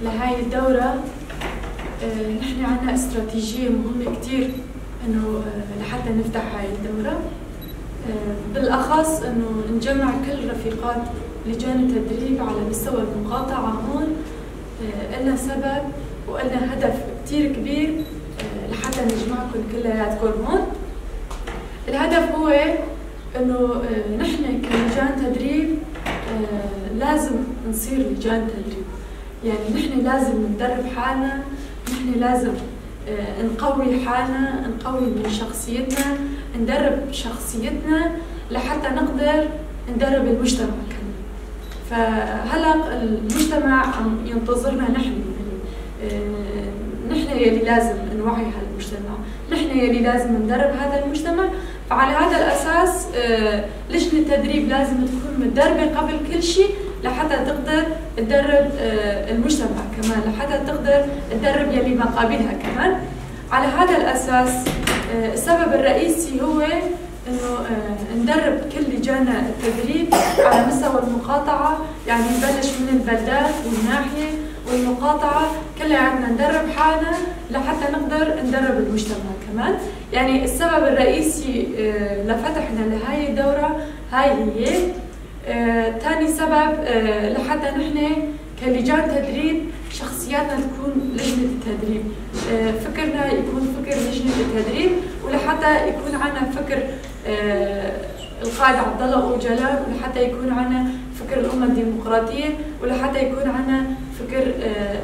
لهاي الدورة نحن عنا استراتيجية مهمة كتير إنه لحتى نفتح هاي الدورة، بالأخص إنه نجمع كل رفيقات لجان التدريب على مستوى المقاطعة هون. إلنا سبب وإلنا هدف كتير كبير لحتى نجمعكم كلياتكم هون. الهدف هو إنه نحن كلجان تدريب لازم نصير لجان تدريب، يعني نحن لازم ندرب حالنا، نحن لازم نقوي حالنا، نقوي من شخصيتنا، ندرب شخصيتنا لحتى نقدر ندرب المجتمع كمان. فهلا المجتمع عم ينتظرنا نحن، يعني نحن يلي لازم نوعي هالمجتمع، نحن يلي لازم ندرب هذا المجتمع. فعلى هذا الأساس لجنة التدريب لازم تكون متدربة قبل كل شيء لحتى تقدر تدرب المجتمع كمان، لحتى تقدر تدرب يلي مقابلها كمان. على هذا الأساس السبب الرئيسي هو إنه ندرب كل لجان التدريب على مستوى المقاطعة، يعني نبلش من البلدات والناحية والمقاطعة كلياتنا ندرب حالنا لحتى نقدر ندرب المجتمع كمان. يعني السبب الرئيسي لفتحنا لهي الدورة هاي هي. ثاني سبب لحتى نحن كلجان تدريب شخصياتنا تكون لجنة التدريب، فكرنا يكون فكر لجنة التدريب، ولحتى يكون عنا فكر القائد عبد الله أوجلان، ولحتى يكون عنا فكر الأمة الديمقراطية، ولحتى يكون عنا فكر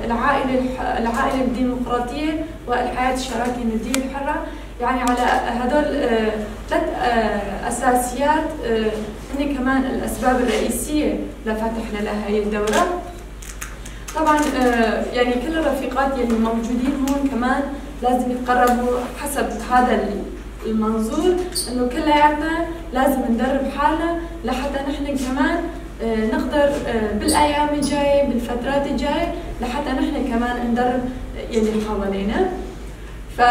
العائلة الديمقراطية والحياة الشراكة الندية الحرة. يعني على هدول ثلاث أساسيات هن كمان الأسباب الرئيسية لفتحنا لهي الدورة. طبعا يعني كل الرفيقات يلي موجودين هون كمان لازم يتقربوا حسب هذا المنظور، انه كلياتنا لازم ندرب حالنا لحتى نحن كمان نقدر بالايام الجاية بالفترات الجاية لحتى نحن كمان ندرب يلي حوالينا. ف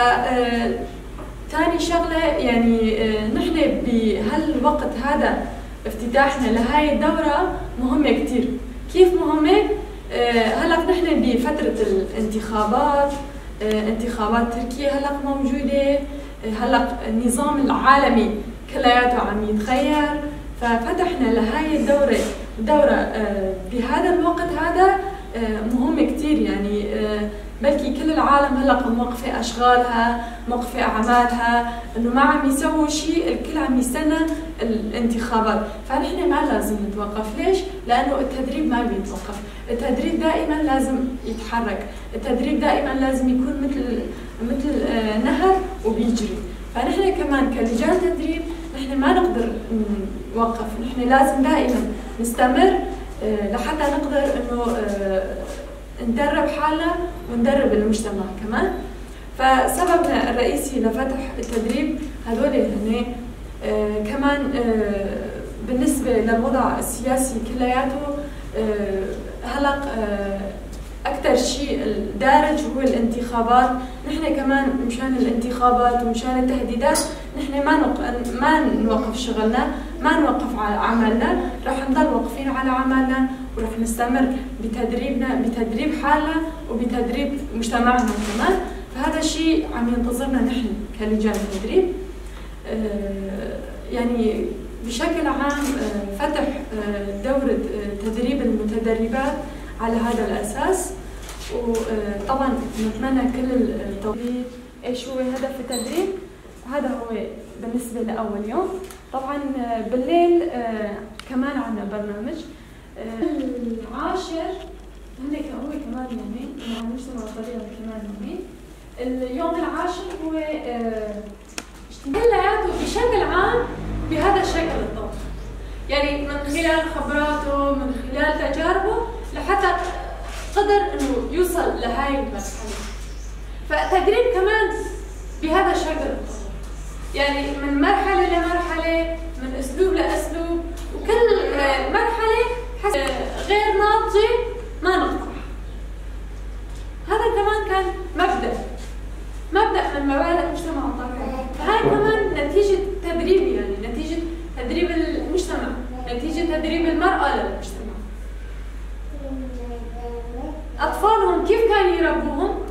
ثاني شغله يعني نحن بهالوقت هذا افتتاحنا لهي الدورة مهمة كثير. كيف مهمة؟ هلا نحن بفترة الانتخابات، انتخابات تركيا هلا موجودة، هلا النظام العالمي كلياته عم يتغير، ففتحنا لهي الدورة بهذا الوقت هذا مهم كثير. يعني بلكي كل العالم هلا موقفه اشغالها، موقفه اعمالها، انه ما عم يسووا شيء، الكل عم يستنى الانتخابات، فنحن ما لازم نتوقف. ليش؟ لانه التدريب ما بيتوقف، التدريب دائما لازم يتحرك، التدريب دائما لازم يكون مثل نهر وبيجري. فنحن كمان كلجان تدريب نحن ما نقدر نوقف، نحن لازم دائما نستمر لحتى نقدر انه ندرب حالنا وندرب المجتمع كمان. فسببنا الرئيسي لفتح التدريب هذول هن. كمان بالنسبة للوضع السياسي كلياته هلق أكثر شيء الدارج هو الانتخابات. نحن كمان مشان الانتخابات ومشان التهديدات نحن ما نوقف شغلنا، ما نوقف على عملنا، رح نضل واقفين على عملنا ورح نستمر بتدريبنا، بتدريب حالنا وبتدريب مجتمعنا كمان. فهذا الشيء عم ينتظرنا نحن كلجان تدريب. يعني بشكل عام فتح دورة تدريب المتدربات على هذا الأساس. وطبعا نتمنى كل التوفيق. ايش هو هدف التدريب؟ هذا هو بالنسبة لأول يوم. طبعا بالليل كمان عندنا برنامج العاشر، هن هو كمان يومين مع المجتمع الطبيعي كمان يومين. اليوم العاشر هو كلياته بشكل عام بهذا الشكل الطبخ، يعني من خلال خبراته، من خلال تجاربه لحتى قدر انه يوصل لهاي المرحلة. فالتدريب كمان بهذا الشكل الطبخ، يعني من مرحلة لمرحلة، من اسلوب لاسلوب، وكل مرحلة غير ناضجة ما نقطع. هذا كمان كان مبدأ من مبادئ المجتمع الطبيعي. فهاي كمان نتيجة تدريب، يعني نتيجة تدريب المجتمع، نتيجة تدريب المرأة للمجتمع. أطفالهم يعني يربوهم.